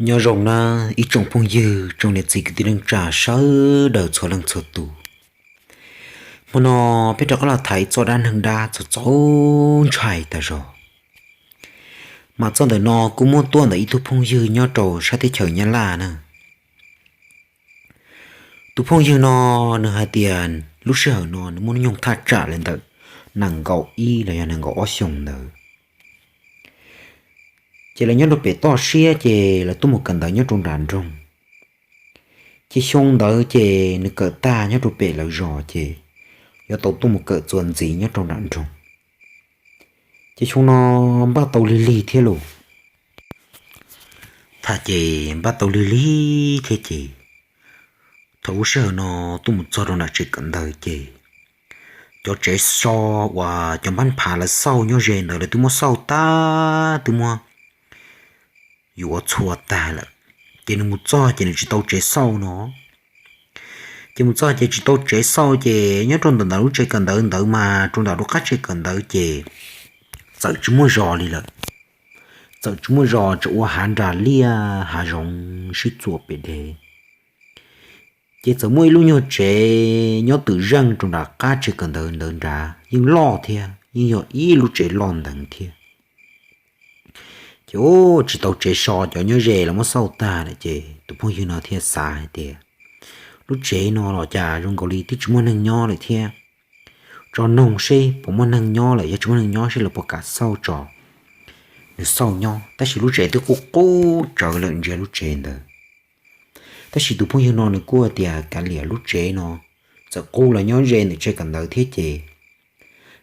Nyob zoo na ib tsoom phooj ywg, tsoom niam txiv kwv tij neej tsa sawv daws txhua leej txhua tus. Hmo no peb rov qab los tham ib txoj dab neeg dab txaus txaus ntshai tag zog. Mas txoj ntawm no kuj muab tuaj ntawm ib tug phooj ywg nyob rau sab teb chaws Nyab Laj na. Tus phooj ywg no nws hais tias lub sij hawm no nws muaj hnub nyoog thaj tsam li ntawm nees nkaum ib los yog nees nkaum ob xyoos ntawd. Ces lawv nyob rau pem toj siab ces lawv tuaj mus kawm ntawv nyob rau nram nroog. Ces xyoo ntawd ces nws kawm tag nyob rau pem lawv zos ces yuav tau tuaj mus kawm txuas ntxiv nyob rau nram nroog. Ces xyoo no npaj tau lig lig thiab lauj. Tham ces npaj tau lig lig thiab ces thaum lub sij hawm no tuaj mus txog rau nram tsev kawm ntawv ces cov tsev so uas cov npab phav lawv xauj nyob ze ntawd lawv twb muab xauj tag, twb muab yuav txhua tag lawm. Ces nws mus txog ces nws tsis tau tsev xauj no. Ces mus txog ces tsis tau tsev xauj ces nyob rau ntawm ntawm lub tsev kawm ntawv ntawd mas rau ntawm lub qab tsev kawm ntawd ces txawm tsis muaj zos li lawm. Txawm tsis muaj zos, tseem ua hav nras liaj hav zoov sib txuas pem dev. Ces txawm muaj ib lub nyuag tsev nyob twm zeej rau nram qab tsev kawm ntawv ntawd nrad, yeej loj thiab, yeej yog ib lub tsev loj ntev thiab. Ces tsis tau tsev so, cov nyob ze los muab xauj tag lawm ces tus phooj ywg no thiaj xav hais tias lub tsev no los cas zoo nkaus li twb tsis muaj neeg nyob lawm thiab. Tso noog seb puas muaj neeg nyob lawm, yog tsis muaj neeg nyob seb lawv puas kam xauj tso. Nws xauj nyob tab sis lub tsev twb qub qub tsawv lawm ntsia lub tsev ntawd. Tab sis tus phooj ywg no nws kuj tias kav liam lub tsev no txawm qub los nyob ze ntawm tsev kawm ntawv thiab ces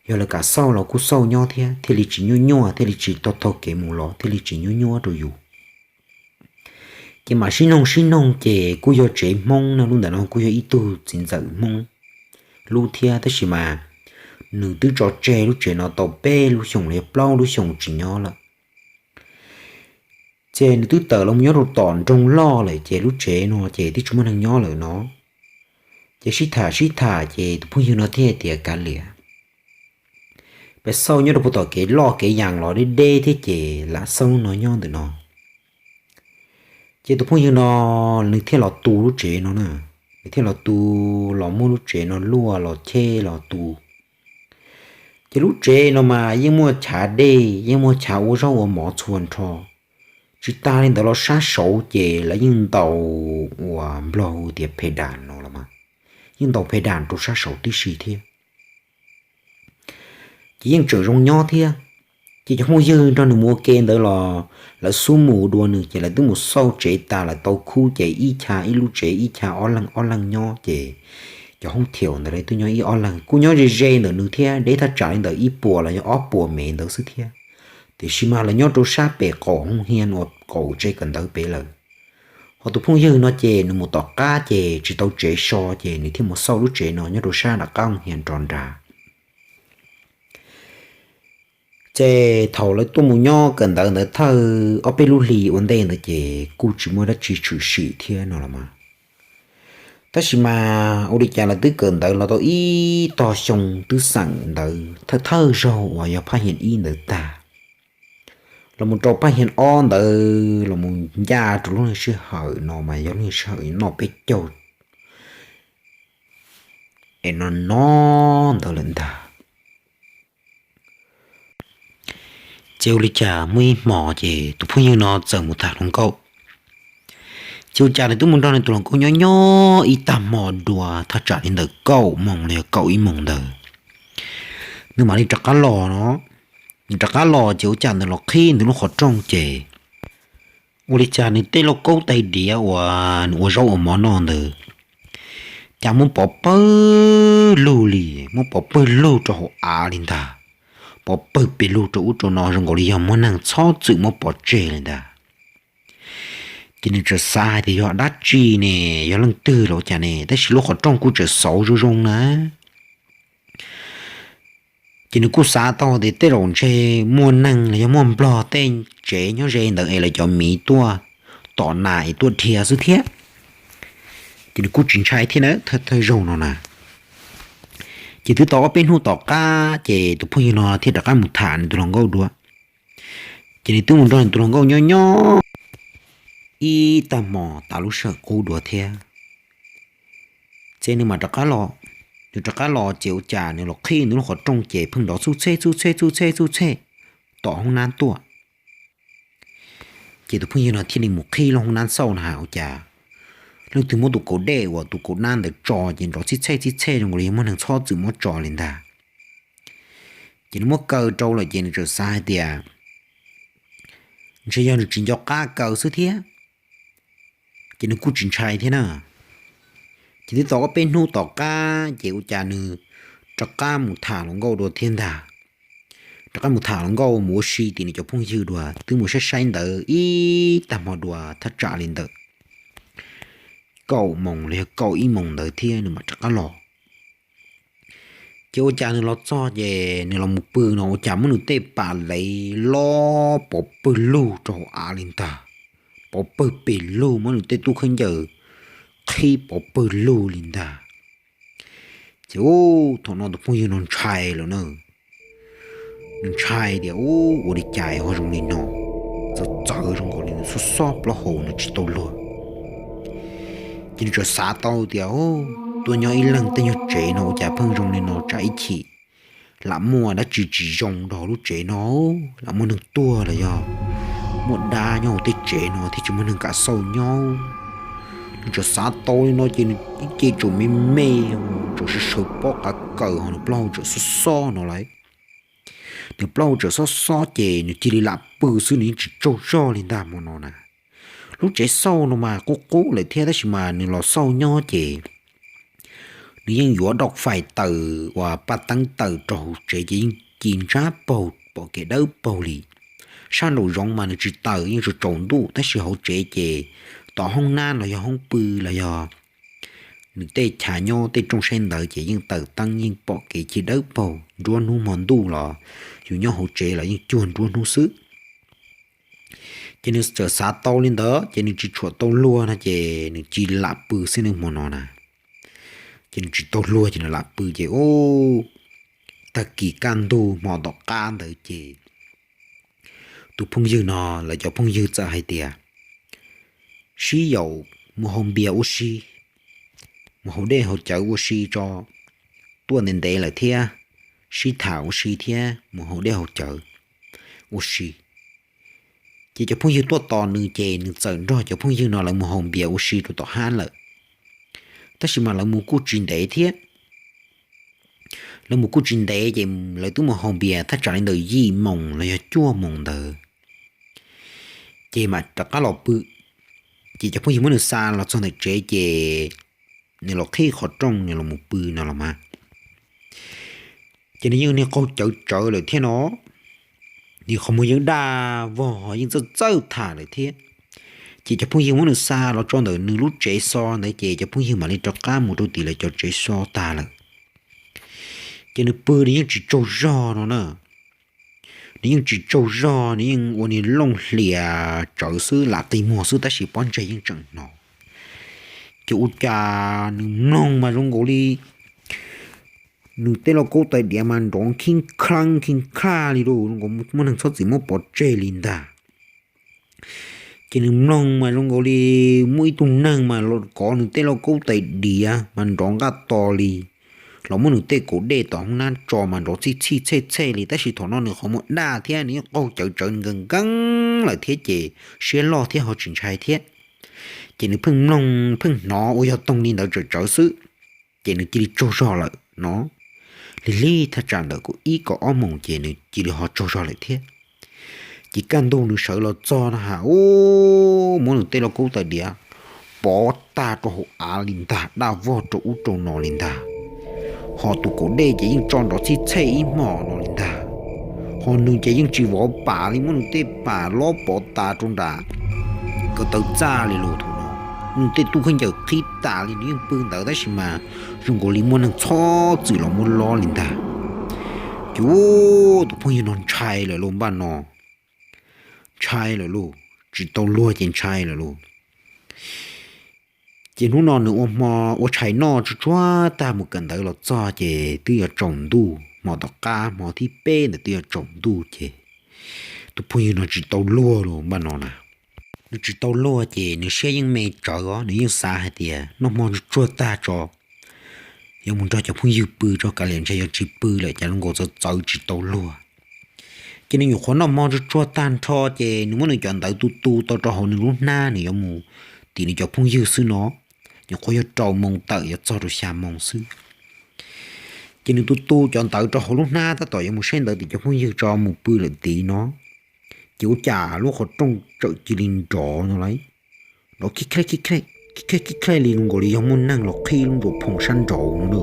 yog lawv kam xauj los kuj xauj nyob thiab, thiaj li tsis nyuaj nyuaj, thiaj li tsis tau taug kev mus los thiaj li tsis nyuaj nyuaj rau yus. Ces mam sib noog sib noog ces kuj yog tsev Hmoob no, lub ntawm no kuj yog ib tug txiv ntxawm Hmoob lub thiab tab sis mas nws twb tso tseg lub tsev no tau peb lub xyoos los yog plaub lub xyoos tsis nyob lawm. Ces nws twb tawm los nyob rau tom nroog loj lawm ces lub tsev no ces twb tsis muaj neeg nyob lawm no. Ces sib tham sib tham ces tus phooj ywg no thiaj tias kav liam, peb xauj nyob rau puag tom kev loj kev yas los deb deb thiab ces lam xauj no nyob ntawm no. Ces tus phooj ywg no nws thiaj los tu lub tsev no na, nws thiaj los tu, los muab lub tsev no luaj los cheb los tu. Ces lub tsev no mas yeej muaj chav dej, yeej muaj chav ua zaub ua mov txhua nrho. Tsis tas li ntawd los sab saud ces lawv yeej ntaus uas nplog hu tias phe das no los mas, yeej ntaus phe das rau sab saud tib si thiab. Ces yeej tseem zoo nyob thiab. Ces cov phooj ywg nrog nws mus ua ke ntawd los lawv xub mus dua nws ces lawv twb mus xauj tsev tas lawm tau khub ces ib chav ib lub tsev ib chav ob leeg ob leeg nyob ces cov hoob thiaum ntawd lawv twb nyob ib ob leeg kuj nyob ze ze ntawm nws thiab deb thaj tsam li ntawm ib puas los yog ob puas mev ntawd xwb thiab. Tiam sis mas lawv nyob rau sab pem qaum hoo hia uas qaum tsev kawm ntawv pem lawm. Ho tus phooj ywg no ces nws mus tom qab ces tsis tau tsev so ces nws thiaj mus xauj lub tsev no nyob rau sab nram qab hoo hia nrov nrad. Ces thaum lawv tuaj mus nyob kawm ntawv ntawd thawj ob peb lub hli ua ntej ntawd ces kuj tsis muaj dab tsi tshwm sim thiab no los mas. Tab sis mas ua li cas lawv twb kawm ntawv los tau ib tog xyoo twb xeem ntawv thawj thawj zaug uas yog phaj hias ib ntawd tag los mus rau phaj hias ob ntawd los mus ncaj rau lub niag sij hawm no mas yog lub niag sij hawm noj peb caug es no no ntawd lawm ntag. Ces ua li cas muaj ib hmos ces tus phooj ywg no txawm mus tham hluas nkauj. Ces ua cas nws twb mus nrog nws tus hluas nkauj nyob nyob ib tag hmo dua thaj tsam li ntawm kaum moos los yog kaum ib moos ntawd, nws mam li rov qab los no. Nws rov qab los ces ua cas nws los qhib nws lub qhov rooj ces ua li cas nws tej lauj kaub tais diav uas nws ua zaub ua mov noj ntawd cas muab pov pawg lug li, muab pov pawg lug rau hauv av li ntag. Pov pawg pes lug rau ub rau no zoo nkaus li yog muaj neeg txhob txwm muab pov tseg li ntag. Ces nws txawm xav hais tias yog dab tsi ne, yog leej twg los cas ne, tab sis lub qhov rooj kuj tseem xauv zoo zoo na. Ces nws kuj xav tau tias tej zaum ntshe muaj neeg los yog muaj nplog tej tsev nyob ze ntawd es lawv cov miv tuaj tom nas es tuaj dhia xwb thiab. Ces nws kuj tsis ntshai thiab na, thawj thawj zaug no na. Ces twb tau ob peb hnub tom qab ces tus phooj ywg no thiaj rov qab mus tham nws tus hluas nkauj dua. Ces nws twb mus nrog nws tus hluas nkauj nyob nyob ib tag hmo tas lub sij hawm qub dua thiab. Ces nws mam rov qab los, nws rov qab los ces ua cas nws los qhib nws lub qhov rooj ces pheej nrov txuj txhej txuj txhej txuj txhej txuj txhej tom hoob nab tuaj. Ces tus phooj ywg no thiaj li mus qhib lub hoob nab xauj na has ua cas leej twg muab tus kaus dej uas tus kaus nab ntawd tso ces nrov txhij txhej txhij txhej zoo li muaj neeg txhob txwm muab tso li ntag. Ces nws muab kaw rau lawm ces nws txawm xav hais tias ntshe yog nws tsis nco qab kaw xwb thiab. Ces nws kuj tsis ntshai thiab na. Ces twb tau ob peb hnub tom qab ces ua cas nws rov qab mus tham hluas nkauj dua thiab ntag. Rov qab mus tham hluas nkauj mus ua si tim nws cov phooj ywg dua twb mus saib saib ntawd ib tag hmo dua thaj tsam li ntawm kaum moos los yog kaum ib moos ntawd thiab nws mam rov qab los. Ces ua cas nws los txog ces nws los mus pw no ua cas muab nws tej pam lev lob pov pawg lug rau hauv av li ntag. Pov pawg pes lug muab nws tej tub khaub ncaws qhib pov pawg lug li ntag. Ces ub thaum no tus phooj ywg no ntshai lawm na. Nws ntshai tias ub ua li cas ho zoo li no, txawv txawv zoo nkaus li nws xob xob plaub hau nws tsis tau luag. Ces nws txawm xav tau tias tuaj nyob ib leeg tej nyuag tsev no ua cas pheej zoo li no tsam ib chim lam muaj dab tsi tsis zoo rau lub tsev no, lam muaj neeg tuag los yog muaj dab nyob hauv tej tsev no thiaj tsis muaj neeg kam xauj nyob. Nws txawm xav tau li no ces nws ib ce tsaum me me, txawm sawv sawv pob qav kaws ho nws plaub hau txawm xob xob no lawm. Nws plaub hau txawm xob xob ces nws cia li lam pw xwb nws yeej tsis tsaug zog li ntag hmo no na. Lub tsev xauj no mas qub qub lawm thiab tab sis mas nws los xauj nyob ces nws yeej yuav dau fais taws uas paj teeb taws rau hauv tsev ces yeej ci ntsab paug pom kev dawb paug li. Sab nraum zoov mas nws tsis taws yeej tsaus tsaus ntuj tab sis hauv tsev ces tom hoob nab los yog hoob pw los yog nws tej chav nyob tej rooj saib ntawd ces yeej taws teeb yeej pom kev ci dawb paug, nruab hnub hmo ntuj los yus nyob hauv tsev los yeej cuag nruab hnub xwb. Ces nws txawm xav tau li ntawd ces nws tsis tshua tau luag no ces nws cia li lam pw xwb ne hmo no na. Ces nws tsis tau luag ces nws lam pw ces ub, tag kis kaj ntug hmo tom qab ntawd ces tus phooj ywg no lawv cov phooj ywg txawm hais tias sib yaum mus haus npias ua si, mus haus dej haus cawv ua si tso, tuaj ntev ntev lawm thiab, sib tham ua si thiab mus haus dej haus cawv ua si. Ces cov phooj ywg tuaj tos nws ces nws txawm nrog cov phooj ywg no lawv mus haus npias ua si rau tom hab lawm. Tab sis mas lawv mus kuj tsis ntev thiab. Lawv mus kuj tsis ntev ces lawv twb mus haus npias thaj tsam li ntawm yim moos los yog cuaj moos ntawd ces mam rov qab los pw. Ces cov phooj ywg muab nws xa los txog ntawm tsev ces nws los qhib qhov rooj nws los mus pw no los mas ces nws yeej niag qaug cawv tsawv lawm thiab no, nws qhov muag yeej daj vog yeej txawj txawj tham lawm thiab. Ces cov phooj ywg muab nws xa los tso ntawm nws lub tsev so ntawd ces cov phooj ywg mam li rov qab mus rau tim lawv cov tsev so tag lawm. Ces nws pw nws yeej tsis tsaug zog no na. Nws yeej tsis tsaug zog, nws yeej ua niag looj hlias tsawv xwb, lam qi muag xwb tab sis pob ntseg yeej tseem hnov. Ces ua cas nws mloog mas zoo nkaus li nws tej lauj kaub tais diav mas nrov khib khlab khib khlab li lauj, zoo nkaus muaj neeg txhob txwm muab pov tseg li ntag. Ces nws mloog mas zoo nkaus li muaj ib tug neeg mas los kov nws tej lauj kaub tais diav mas nrov nqaj to li, los muab nws tej kaus dej tom hoob nab tso mas nrov txhij txhij txhej txhej li, tab sis thaum no nws qhov muag daj thiab nws yeej qaug cawv tsawv nkees nkees lawm thiab ces siab loj thiab ho tsis ntshai thiab. Ces nws pheej mloog pheej hnov ua yog toog li ntawd tsawm tsawv xwb, ces nws cia li tsaug zog lawm no. Lig lig thaj tsam ntawm kaum ib kaum ob moos ces nws cia li ho tsaug zog lawm thiab. Ces kaj ntug nws sawv los txog no has, ub, muab nws tej lauj kaub tais diav pov tag rau hauv av li ntag, daj vog rau ub rau no li ntag. Ho tus kaus dej ces yeej tso nrov txhij txhej ib hmos no li ntag. Ho nws ces yeej tsis vov pam li, muab nws tej pam lob pov tas rau nram kaw taw txaj li los thaum no. Nws tej tub khaub ncaws qhib tas li, nws yeej pw ntawd tab sis mas zoo nkaus li muaj neeg txhob txwm los muab lob li ntag. Ces ub, tus phooj ywg no ntshai lawm lauj npaj no, ntshai lawm lauj, tsis tau luag ces ntshai lawm lauj. Ces hnub no nws ua hmo ua tshais noj tsuag tsuag tag mus kawm ntawv los txog ces twb yuav tsaus ntuj, hmo tom qab hmo thib peb ntawd twb yuav tsaus ntuj ces tus phooj ywg no tsis tau luag lauj npaj no na. nws tsis tau luag ces nws siab yeej me tsawv os, nws yeej xav hais tias noj hmo tsuag tsuag tag tso yuav mus nrog cov phooj ywg pw tso, kav liam ntshe yuav tsis pw lawm, cas zoo nkaus txawv txawv tsis tau luag. Ces nws nyuam qhuav noj hmo tsuag tsuag tag nrho ces nws muab nws cov ntawv tu tu tau rau hauv nws lub hnab, nws yuav mus tim nws cov phooj ywg xwb no. Nyuam qhuav yog rau moo tawm yuav txog rau xya moo xwb. Ces nws tu tu cov ntawv rau hauv lub hnab tab tom yuav mus saib ntawv tim cov phooj ywg tso mus pw lawm tid no, ces ua cas lub qhov rooj txawm cia li nrov no lauj. Nrov khib khe khib khe khib khe li, zoo nkaus li yog muaj neeg los qhib lub nruas phoom sab nraud no na.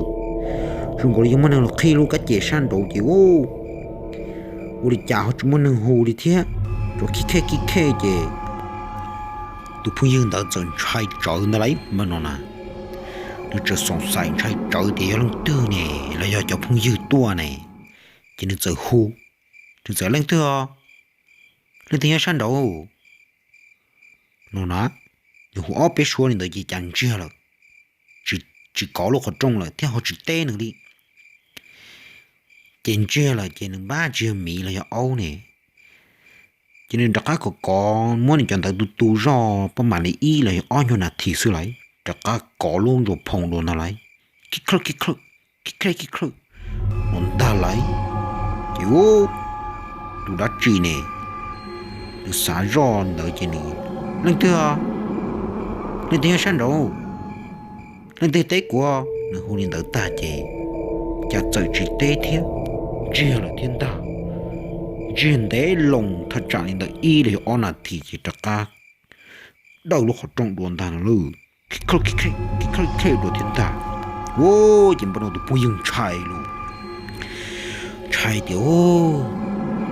Zoo nkaus li yog muaj neeg los qhib lub kab ces sab nraud ces, ua li cas ho tsis muaj neeg hu li thiab, nrov khib khe khib khe ces tus phooj ywg ntawd txawm ntshai tsawv ntag lauj. Npaj no na, nws txawm xoom xaim ntshai tsawv tias yog leej twg ne, los yog cov phooj ywg tuaj ne. Ces nws txawm hu, nws txawm, leej twg os? Leej twg nyob sab nraud? No na, nws hu ob peb suab li ntawd ces cas ntsiag lawm, tsis kov lub qhov rooj lawm thiab ho tsis teb nws li. Ces ntsiag lawm ces nws npaj tsis yog miv los yog aub ne. Ces nws rov qab kov kov muab nws cov ntawv tu tu zoj pab mam li ib los yog ob nyuag nas this xwb lauj, rov qab kov lub nruas phoom dua ntag lauj. Khib khlawj khib khlawj, khib khlawj khib khlawj, ua ntag lauj. Ces tus dab tsi ne, nws xav zoj ntawd ces nws, leej twg os? Leej twg nyob sab nraud? Leej twg teb kuv? Nws hu li ntawd tag ces cas txawm tsis teb thiab, ntsiag lawm thiab ntag. Ntsiag ntev loo thaj tsam li ntawm ib los yog ob nas this ces rov qab dawj lub qhov rooj dua ntag no lauj. Khib khlawj khib khlawj dua thiab ntag. Ua ces npaj no tus phooj ywg ntshai lauj, ntshai tias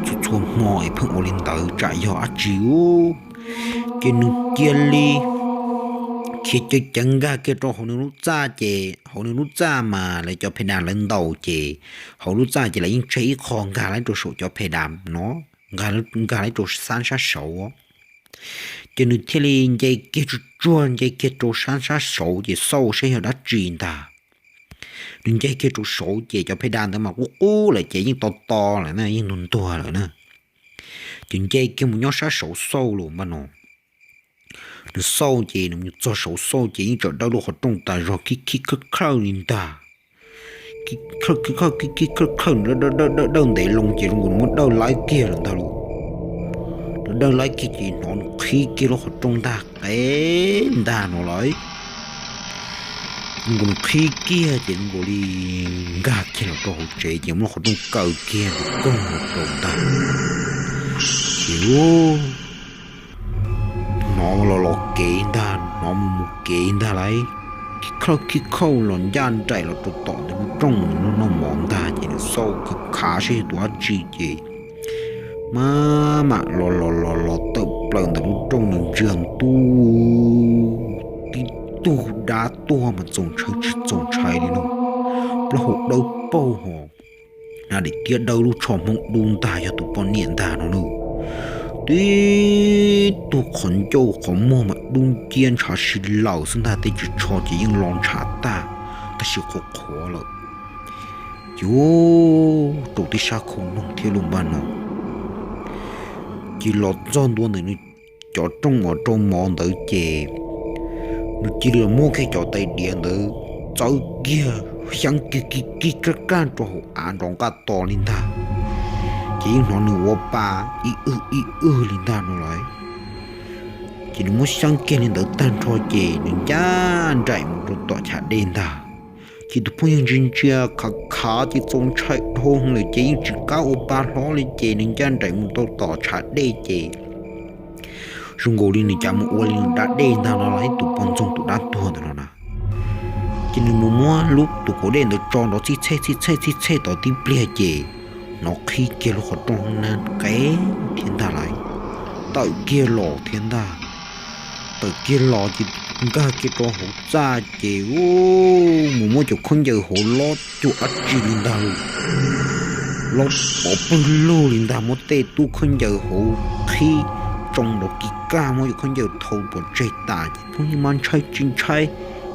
txhua txhua hmo es pheej ua li ntawd tsam yog dab tsi ub. Ces nws cia li khiav ceev ceev nkag kiag rau hauv nws lub txaj ces hauv nws lub txaj mas lawv cov phe das lawv ntaus ces hauv lub txaj ces lawv yeej tseg ib qho nkag lawm rau saum cov phe das no, nkag lawm rau sab sab saud. Ces nws thiaj li nce kiag tsuag tsuag nce kiag rau sab sab saud ces xauj saib yog dab tsi ntag. Nws nce kiag rau saud ces cov phe das ntawd mas qub qub lawm ces yeej to to lawm na, yeej ntuag ntuag lawm na. Ces nce kiag mus nyob sab saud xauj los npaj no, nws xauj ces nws mus txog saud xauj ces yeej tseem dawj lub qhov rooj tas zog khib khib khlawj khlawj li ntag. Khib khlawj khib khlawj khib khib khlawj khlawj, dawj dawj ntev loo ces zoo nkaus nws muab dawj laib kiag lawm ntag lauj. Nws dawj laib kiag ces hnov nws qhib kiag lub qhov rooj ntag qe ntag no lauj. Zoo nkaus nws qhib kiag ces zoo nkaus li nkag kiag los rau hauv tsev ces muab lub qhov rooj kaw kiag nkaus rau ntag. Ces hnov los los kev ntag, hnov mus mus kev ntag lauj. Khib khlawj khib khlawj los ncaj nraim los rau tom ntawm lub rooj noj mov ntag ces nws xauj khav khav saib yog tus dab tsi ces maj mam los los los los tawm plaws ntawm lub rooj nws ntsia ntuj, tib tug dab tuag mas txaus ntshai tsis txaus ntshai li no, plaub hau dawb paug ho, na daim tiab dawb lub tsho hmoob dub ntag yog tus poj niam ntag no na. Tib tug qhov ncauj qhov muag mas dub nciab ntshav si laws xwb ntag, tej ris tsho ces yeej lo ntshav tag, tab sis qhuav qhuav lawm. Ces rau tib sab khau noog thiab lub npaj no. Ces los txog ntua ntawm nws cov rooj uas rau mov ntawd ces nws cia li los muab kiag cov tais diav ntawd txawb kiag xyab kiag kig kig kaj kaj rau hauv av nrov nqaj tos li ntag. Ces yeej hnov nws ua pa ib wg ib wg li ntag no lauj. Ces nws muab xyab kiag li ntawd tag nrho ces nws ncaj nraim mus rau tom chav dej ntag. Ces tus phooj ywg ntsia ntsia khav khav ces txaus ntshai dhau lawm ces yeej tsis qab ua pa hlo li ces nws ncaj nraim mus rau tom chav dej ces zoo nkaus li nws cas mus ua li nws da dej ntag no los ib tus poj ntxoog tus dab tuag ntawd no na. Ces nws mus muab lub tus kauv dej ntawd tso nrov txhij txhej txhij txhej txhij txhej tod tib pliag ces hnov qhib kiag lub qhov rooj na qe thiab ntag lauj. Tawm kiag los thiab ntag. Tawm kiag los ces nkag kiag rau hauv txaj ces mus muab cov khaub ncaws hauv lob cuag dab tsi li ntag lauj. Lob pov pwg lug li ntag, muab tej tub khaub ncaws hauv qhib tsoo nrov kig kaj, muab cov khaub ncaws thau pov tseg tas ces phooj ywg mas ntshai tsis ntshai,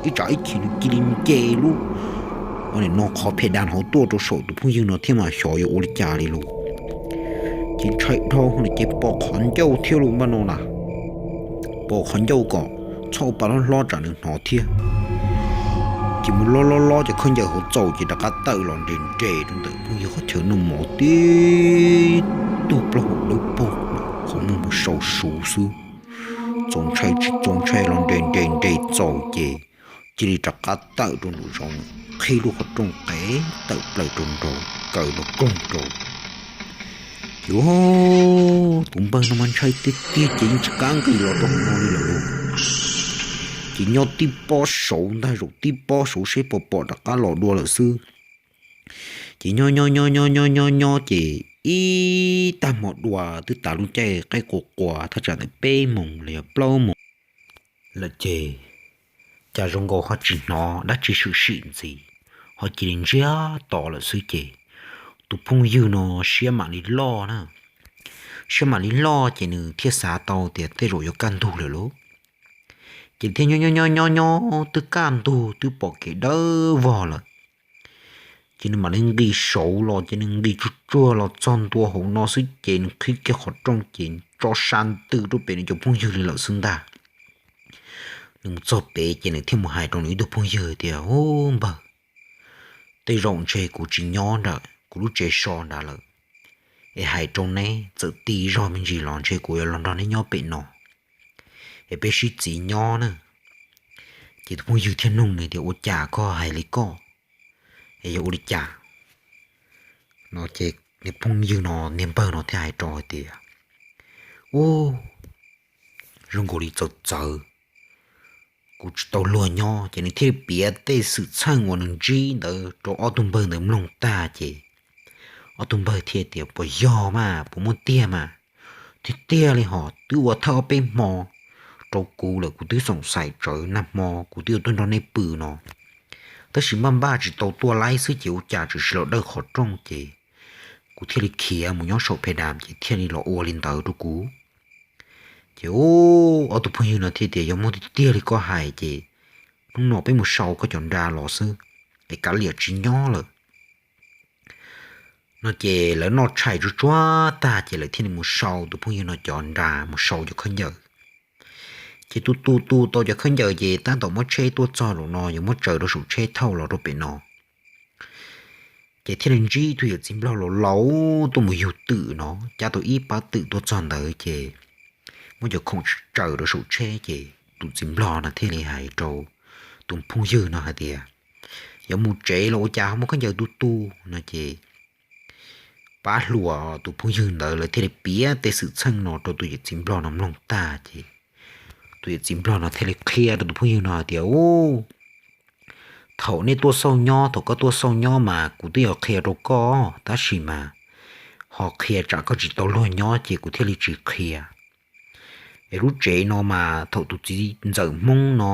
ib tsam ib chim nws cia li nce lub no qhov phe das hauv tuaj rau saum tus phooj ywg no thiab mas xyov yuav ua li cas li lauj. Ces ntshai dhau lawm ces pos qhov ncauj thiab lauj npaj no na. pos qhov ncauj kom txhob ua pa hlob hlob tsam nws hnov thiab. Ces mus lob lob lob cov khaub ncaws hauv txaus ces rov qab tawm los nres nres rau ntawm phooj ywg qhov chaw noj mov tib tug plaub hau dawb paug, qhov muag mus sau suv xwb, txaus ntshai tsis txaus ntshai los nres nres nres txaus ces cia li rov qab tawm rau nraum zoov, qhib lub qhov rooj qev tawm plaws rau nraud kaw los koog rau. Ces tus npawg no mas ntshai tiag tiag ces yeej tsis kam nqis los rau hauv no li lawm lauj. Ces nyob tib pob saud ntag, zaum tib pob saud seb puas pom rov qab los dua lawm xwb. Ces nyob nyob nyob nyob nyob nyob nyob ces ib tag hmo dua twb tas lub caij qaib qua qua thaj tsam ntawm peb moos los yog plaub moos lawm ces cas zoo nkaus ho tsis hnov dab tsi swm sim ntxiv, ho cia li ntsiag to lawm xwb ces tus phooj ywg no siab mam li loj na. Siab mam li loj ces nws thiaj xav tau tias tej zaum yuav kaj ntug lawm lauj. Ces thiaj nyob nyob nyob nyob nyob twb kaj ntug twb pom kev dawb vog lawm. Ces nws mam li nqis saud los ces nws nqis tsuag tsuag los txog ntua hauv no xwb ces nws qhib kiag qhov rooj ces tso sa ntws rau pem nws cov phooj ywg li lawm xwb ntag. Nws mus txog pem ces nws thiaj mus hais rau nws ib tug phooj ywg tias, Ub npawg, tej zaum ntshe kuv tsis nyob nram kuv lub tsev so nrad lawm, es hais rau neb txawm ti zog me ntsis los ntshe kuv yuav los nrog neb nyob pem no, es peb sib txiv nyob na. Ces tus phooj ywg thiaj nug nws tias, Ua cas koj hais li koj? Es yog ua li cas? No ces niag phooj ywg no, niag npawg no thiaj hais rau hais tias, Ub, zoo nkaus li txawv txawv, kuv tsis tau luag nyob. Ces nws thiaj li piav tej xwm txheej uas nws ntsib ntawd rau ob tug npawg ntawd mloog tag ces ob tug npawg thiaj tias, Puas yog mas, puas muaj tiag mas? Tiag tiag li hos, twb ua thawj ob peb hmo rau kuv lawm, kuv twb xoom xais tsawv, nag hmo kuv twb yuav tuaj nrog nej pw no, tab sis npaj npaj tsis tau tuaj laib xwb ces ua cas tseem sim los dawj qhov rooj ces kuv thiaj li khiav mus nyob saum phe das ces thiaj li los ua li ntawd rau kuv. Ces ob tug phooj ywg no thiaj tias, Yog muaj tiag tiag li koj hais ces hnub no peb mus sau koj cov nra los xwb, es kav liam tsis nyob lawm. No ces lawv noj tshais tsuag tsuag tag ces lawv thiaj li mus sau tus phooj ywg no cov nra, mus sau cov khaub ncaws. Ces tu tu tu tau cov khaub ncaws ces tab tom muab tsheb tuaj txog lawm no, yuav muab tsaws rau saum tsheb thauj los rau pem no. Ces thiaj li ntsib tus yawm txiv nplog laus laus tuaj mus yug twm no, cab tau ib pab twm tuaj txog ntawd ces muab cov khoom tsaws rau saum tsheb ces tus txiv nplog no thiaj li hais rau tus phooj ywg no hais tias, Yuav mus tsev los ua cas ho muaj khaub ncaws tu tu? No ces pab hluas tus phooj ywg ntawd lawv thiaj li piav tej xwm txheej no rau tus yawm txiv nplog no mloog tag ces tus yawm txiv nplog no thiaj li qhia rau tus phooj ywg no hais tias, Ub, thaum nej tuaj xauj nyob, thaum koj tuaj xauj nyob mas kuv twb yog qhia rau koj, tab sis mas ho qhia tsam koj tsis tau luag nyob ces kuv thiaj li tsis qhia. Es lub tsev no mas thaum tus txiv ntxawm Hmoob no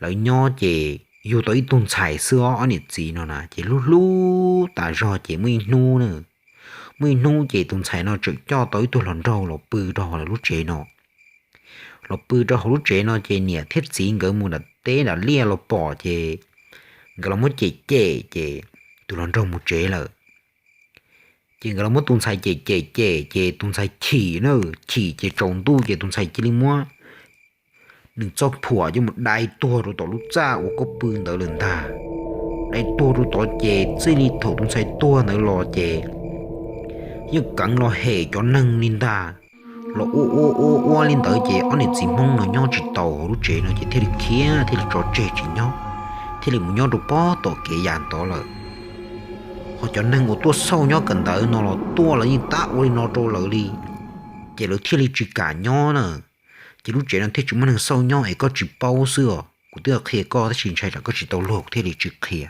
lawv nyob ces yug tau ib tug ntxhais xwb os, ob niam txiv no na ces hlub hlub tas zog ces muaj ib hnub na, muaj ib hnub ces tus ntxhais no tseem coj tau ib tug hluas nraug los pw rau lawv lub tsev no. Los pw rau hauv lub tsev no ces niam thiab txiv nkawd mus nram teb nram liaj los pom ces nkawd los muab cem cem ces tus hluas nraug mus tsev lawm. Ces nkawd los muab tus ntxhais cem cem cem ces tus ntxhais chim na, chim ces tsaus ntuj ces tus ntxhais cia li muab nws txoj phuam coj mus dai tuag rau tom lub txaj uas koj pw ntawd lawm ntag. Dai tuag rau tod ces txij li thaum tus ntxhais tuag ntawd los ces yeej keev los hem cov neeg li ntag, los ua ua ua ua li ntawd ces ob niam txiv Hmoob no nyob tsis tau hauv lub tsev no ces thiaj li khiav thiaj li tso tseg tsis nyob, thiaj li mus nyob rau pob tom kev yam ntawd lawm. Ho cov neeg uas tuaj xauj nyob kawm ntawv no los tuaj lawv yeej tab ua li no rau lawv li, ces lawv thiaj li tsis kam nyob na. Ces lub tsev no thiaj tsis muaj neeg xauj nyob es koj tsis paub xwb os, kuv twb qhia koj tab sis ntshai tsam koj tsis tau luag kuv thiaj li tsis qhia.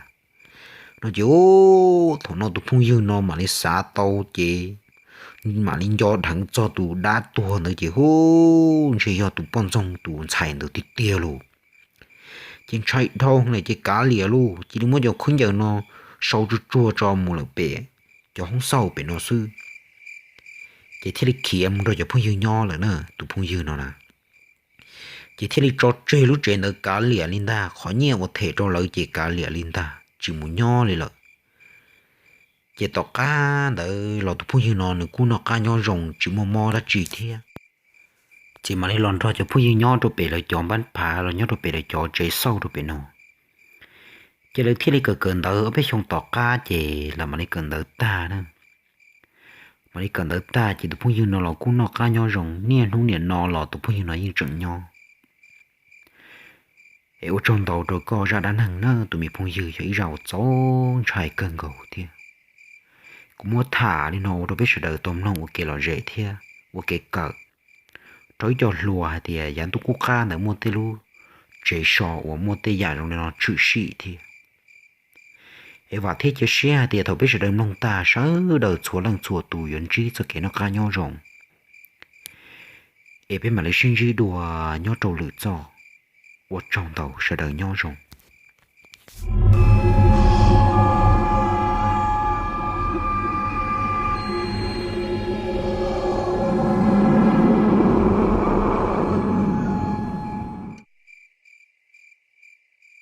No ces thaum no tus phooj ywg no mam li xav tau ces mam li nco dheev txog tus dab tuag ntawd ces hu, ntshe yog tus poj ntxoog tus ntxhais ntawd tiag tiag lauj. Ces ntshai dhau lawm ces kav liam lauj, cia li muab cov khaub ncaws no sau tsuag tsuag tso mus lawm pem cov hoob xauj pem no xwb. Ces thiaj li khiav mus nrog cov phooj ywg nyob lawm na, tus phooj ywg no na. Ces thiaj li tso tseg lub tsev ntawd kav liam li ntag, qhov nyiaj uas them rau lawv ces kav liam li ntag, tsis mus nyob li lawm. Ces tom qab ntawd los tus phooj ywg no nws kuj noj qab nyob zoo tsis muaj mob dab tsi thiab. Ces mam li los nrog cov phooj ywg nyob rau pem lawv cov npab phav los nyob rau pem lawv cov tsev xauj rau pem no. Ces lawv thiaj li kawm kawm ntawv ob peb xyoo tom qab ces lawv mam li kawm ntawv tag na. Mam li kawm ntawv tag ces tus phooj ywg no los kuj noj qab nyob zoo, niaj hnub nim no los tus phooj ywg no yeej tseem nyob. Es ua tsaug ntau rau koj zaj dab neeg na tus me phooj ywg, yog ib zaj uas txaus ntshai kawg nkaus thiab. Kuv muab tham li no ua rau peb sawv daws tau mloog ua kev lom zem thiab ua kev kawm rau ib co hluas hais tias yav ntuj qub qab ntawd muaj tej lub tsev so uas muaj tej yam zoo li no tshwm sim thiab. Es vam thiab cia siab hais tias thaum peb sawv daws mloog tag sawv daws txhua leej txhua tus yuav ntsib txoj kev noj qab nyob zoo. Es peb mam li sib ntsib dua nyob rau lwm zaj. Ua tsaug ntau, sawv daws nyob zoo.